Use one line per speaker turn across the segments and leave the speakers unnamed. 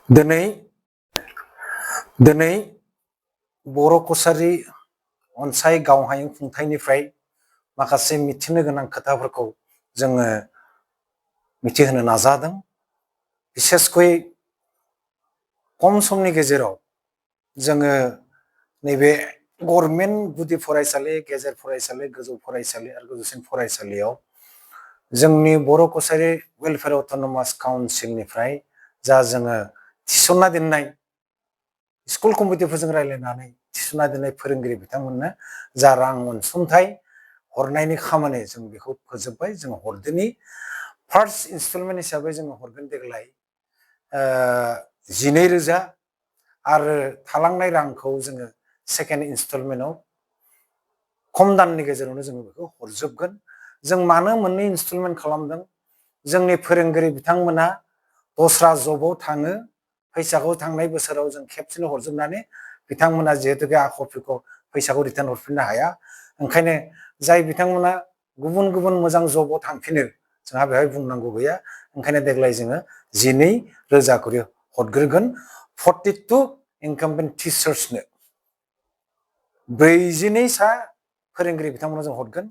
दिनै दिनै बर' कसारी अनसाय गावहायुं खुंथायनिफ्राय माखासे मिथिनो गोनां खोथाफोरखौ जोङो मिथिहोनो नाजादों। बिसेसकय खम समनि गेजेराव जोङो नैबे गभर्नमेन्ट गुदि फरायसालि, गेजेर फरायसालि, गोजौ फरायसालि आरो गोजौसिन फरायसालियाव जोंनि बर' कसारी वेलफेयार अट'नमास काउन्सिलनिफ्राय जा जोङो थिसनना दोननाय स्कुल कमिटिफोरजों रायज्लायनानै थिसनना दोननाय फोरोंगिरि बिथांमोननो जा रां अनसुंथाइ हरनायनि खामानि जों बेखौ फोजोबबाय। जों हरदोनि फार्स्ट इनस्टलमेन्ट हिसाबै जोङो हरगोन देग्लाय 12,000 आरो थालांनाय रांखौ जोङो सेकेन्ड इनस्टलमेन्टआव खम दाननि गेजेरावनो जोङो बेखौ हरजोबगोन। जों मानो मोननै इनस्टलमेन्ट खालामदों? जोंनि फोरोंगिरि बिथांमोना दस्रा जबाव थाङो, फैसाखौ थांनाय बोसोराव जों खेबसेनो हरजोबनानै बिथांमोना जिहेतु बे आख'फिखौ फैसाखौ रिटार्न हरफिननो हाया। ओंखायनो जाय बिथांमोना गुबुन गुबुन मोजां जबाव थांफिनो जोंहा बेवहाय बुंनांगौ गैया। ओंखायनो देग्लाय जोङो 12,000 करि हरग्रोगोन 42 इनकाम्बेन्ट टिचार्सनो। 42 सा फोरोंगिरि बिथांमोना जों हरगोन।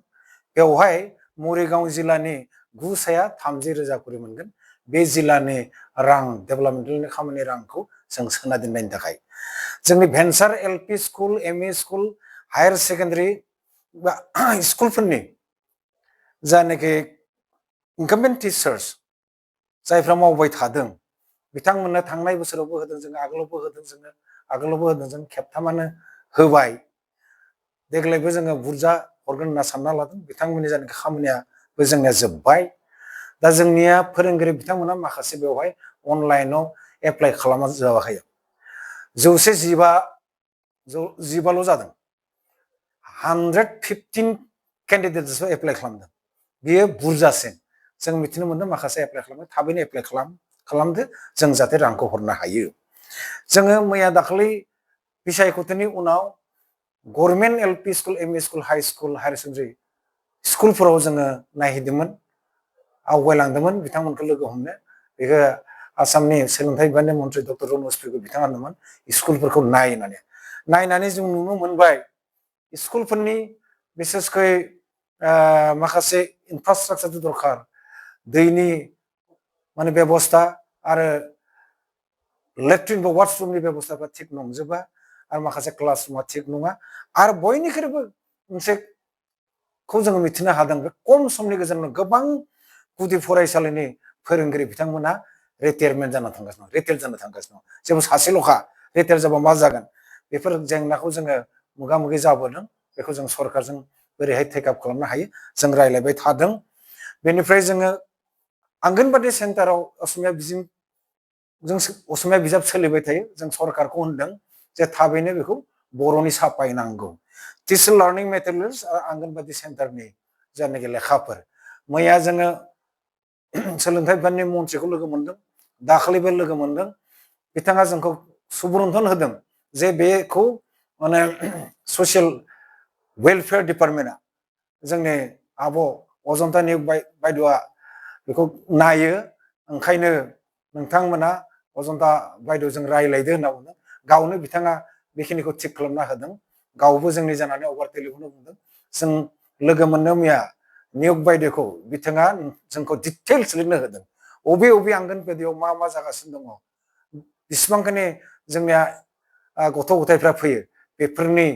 बेवहाय मरिगाव जिल्लानि 9 साया 30,000 करि मोनगोन। बे जिल्लानि रां डेभेलपमेन्टनि खामानि रांखौ जों सोना दोननायनि थाखाय जोंनि भेन्सार LP school, ME school, higher secondary बा स्कुलफोरनि जायनाखि इनकाम्बेन्ट टिचार्स जायफ्रा मावबाय थादों बिथांमोननो थांनाय बोसोरावबो होदों, जों आगोलावबो होदों, जों खेबथामानो होबाय। देग्लायबो जोङो बुरजा हरगोन होनना सानना लादों। बिथांमोननि जायनाखि खामानियाबो जोंनिया जोब्बाय। दा जोंनिया फोरोंगिरि बिथांमोना माखासे बेवहाय अनलाइनाव एप्लाइ खालामना जायाखै। 115 जादों। 115 केन्डिडेट्सआसो एप्लाइ खालामदों। बेयो बुरजासिन। जों मिथिनो मोन्दों माखासे एप्लाइ खालामदों। थाबैनो एप्लाइ खालामदो जों जाहाथे रांखौ हरनो हायो। जोङो मैया दाखालि बिसायख'थिनि उनाव government LP school, ME school, high school, higher secondary स्कुलफोराव जोङो नायहैदोंमोन, आवगायलांदोंमोन बिथांमोनखौ लोगो हमनो। बेखौ आसामनि सोलोंथाइ बिफाननि मन्थ्रि डक्टर रनज पेगु बिथाङा होनदोंमोन स्कुलफोरखौ नायनानै जों नुनो मोनबाय स्कुलफोरनि बिसेसकै माखासे इनफ्रास्ट्राक्चार दरखार, दैनि माने बेबस्था आरो लेट्रिन बा वाशरुमनि बेबस्थाफ्रा थिग नंजोबा आरो माखासे क्लासरुमा थिग नङा। आरो बयनिख्रुइबो मोनसेखौ जोङो मिथिनो हादों, बे खम समनि गेजेरावनो गोबां गुदि फरायसालिनि फोरोंगिरि बिथांमोना रिटायारमेन्ट जाना थांगासिनो दं, रिटायार जानो थांगासिनो दं। जेबो सासेल'खा, रिटायार जाबा मा जागोन? बेफोर जेंनाखौ जोङो मोगा मोगि जाबोदों। बेखौ जों सरकारजों बोरैहाय टेकआप खालामनो हायो जों रायज्लायबाय थादों। बेनिफ्राय जोङो आंगनबादि सेन्टाराव असमिया बिजाब सोलिबाय थायो। जों सरकारखौ होनदों जे थाबैनो बेखौ बर'नि साफायनांगौ। टिचार लार्निं मेटेरियेल्स आरो आंगनबादि सेन्टारनि जायनाखि लेखाफोर, मैया जोङो सोलोंथाइ बिफाननि मन्थ्रिखौ लोगो मोनदों, दाखालिबो लोगो मोनदों। बिथाङा जोंखौ सुबुरुन्थन होदों जे बेखौ माने ससियेल वेलफेयार डिपार्टमेन्टआ, जोंनि आब' अजन्ता नियग बायद'आ बेखौ नायो। ओंखायनो नोंथांमोना अजन्ता बायद'जों रायज्लायदो होनना बुंदों। गावनो बिथाङा बेखिनिखौ थिग खालामना होदों। गावबो जोंनि जानानै अभार टेलिफनाव बुंदों। जों लोगो मोननो मैया नियग बायद'खौ बिथाङा जोंखौ डिटेल्स लिरनो होदों। अबे आंगनबादियाव मा मा जागासिनो दङ, बेसिबांखिनि जोंनिया गथ' गथायफ्रा फैयो, बेफोरनि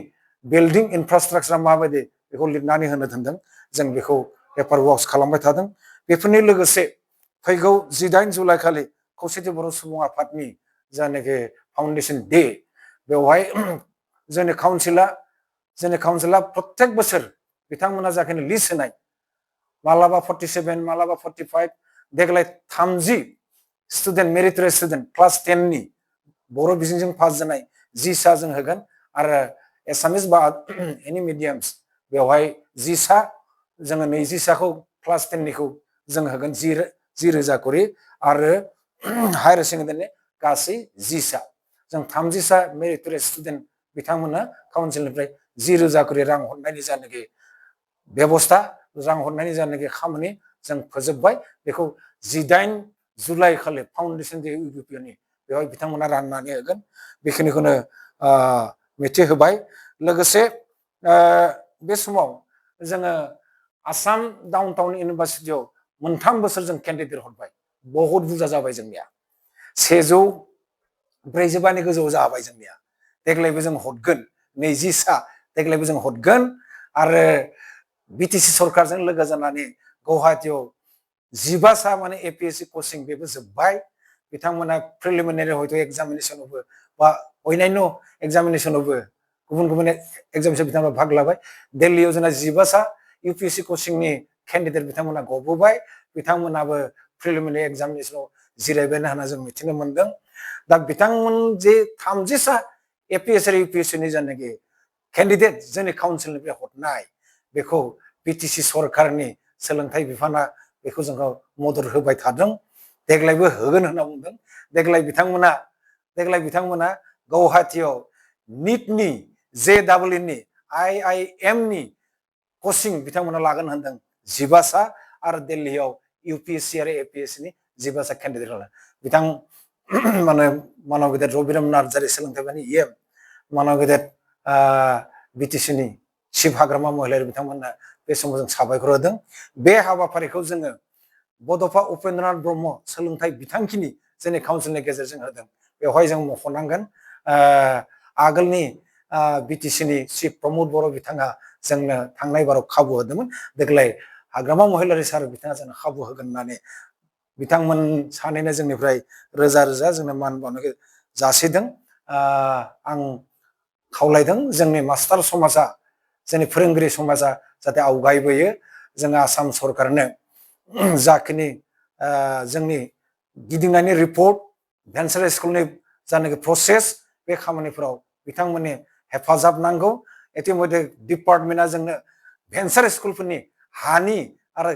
बिल्डिं इनफ्रास्ट्राक्चारा माबायदि बेखौ लिरनानै होनो थिनदों। जों बेखौ पेपार वर्कस खालामबाय थादों। बेफोरनि लोगोसे फैगौ 18 जुलाइ खालि खौसेथि बर' सुबुं आफादनि जायनाखि फाउन्डेसन डे, बेवहाय जोंनि काउन्सिला प्रत्येक बोसोर बिथांमोना जाखिनि लिस्ट होनाय, मालाबा 47, मालाबा 45, देग्लाय 30 स्टुडेन्ट, मेरिटरियास स्टुडेन्ट क्लास 10 नि बर' बिजोंजों पास जानाय 10 सा जों होगोन। आरो एसामिस बा एनि मिडियाम्स बेवहाय 10 सा, जोङो 20 साखौ क्लास 10 निखौ जों होगोन 10,000 करि। आरो हायार सेकेन्डारिनि गासै 10 सा, जों 30 सा मेरिटरियास स्टुडेन्ट बिथांमोननो काउन्सिलनिफ्राय 10,000 करि रां हरनायनि जायनाखि बेबस्था, रां हरनायनि जायनाखि खामानि जों फोजोबबाय। बेखौ 18 जुलाइ खालि फाउन्डेसन डे इउपिपिनि बेवहाय बिथांमोना राननानै होगोन बेखिनिखौनो मिथिहोबाय लोगोसे बे समाव जोङो आसाम डाउन टाउन इउनिभारसिटियाव 3 बोसोर जों केन्डिडेट हरबाय बहुत बुरजा जाबाय जोंनिया 145नि गोजौआव जाबाय जोंनिया देग्लायबो जों हरगोन 20 देग्लायबो जों हरगोन आरो बिटिसि सरकारजों लोगो जानानै गुवाहाटीयाव 15 माने एपिएससि कचिं बेबो जोब्बाय बिथांमोना प्रिलिमिनारि हयथ' एग्जामिनेसनावबो बा अन्यान्य एग्जामिनेसनावबो गुबुन गुबुन एग्जामिनेसन बिथांमोना भाग लाबाय दिल्लीयाव जोंना 15 इउपिएससि कचिंनि केन्डिडेट बिथांमोना गबोबाय बिथांमोनाबो प्रिलिमिनारि एग्जामिनेसनाव जिरायबाय होनना जों मिथिनो मोनदों दा बिथांमोन जे 30 एपिएससि आरो इउपिएससिनि जायनाखि केन्डिडेट जोंनि काउन्सिलनिफ्राय हरनाय बेखौ बिटिसि सरकारनि सोलोंथाइ बिफाना बेखौ जोंखौ मदद होबाय थादों देग्लायबो होगोन होनना बुंदों देग्लाय बिथांमोना गुवाहाटीयाव निटनि जेडब्लिउनि आइआइएमनि कचिं बिथांमोना लागोन होनदों 15 आरो दिल्लीयाव इउपिएससि आरो एपिएससिनि 15 केन्डिडेट बिथां माने मानव गेदेर रबिराम नार्जारि सोलोंथाइ बिफाननि इएम मानव गेदेर बिटिसिनि चिफ हाग्रामा महिलारि बिथांमोननो बे समाव जों साबायखर होदों बे हाबाफारिखौ जोङो बड'फा उपेन्द्रनाथ ब्रह्म सोलोंथाइ बिथांखिनि जोंनि काउन्सिलनि गेजेरजों होदों बेवहाय जों मख'नांगोन आगोलनि बिटिसिनि चिफ प्रमद बर' बिथाङा जोंनो थांनाय बाराव खाबु होदोंमोन देग्लाय हाग्रामा महिलारि सार बिथाङा जोंनो खाबु होगोन होननानै बिथांमोन सानैनो जोंनिफ्राय रोजा रोजा जोंनो मान बावनायखौ जासिदों आं खावलायदों जोंनि मास्टार समाजा जोंनि फोरोंगिरि समाजा जाहाथे आवगायबोयो जोङो आसाम सरकारनो जाखिनि जोंनि गिदिंनायनि रिपर्ट भेन्सार स्कुलनि जानाखि प्रसेस बे खामानिफोराव बिथांमोननि हेफाजाब नांगौ इतिमध्य डिपार्टमेन्टआ जोंनो भेन्सार स्कुलफोरनि हानि आरो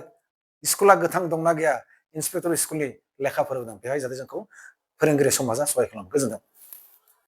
स्कुला गोथां दंना गैया इन्सपेक्टर स्कुलनि लेखाफोर होदों बेवहाय जाहाथे जोंखौ फोरोंगिरि समाजा सहाय खालामो गोजोनथों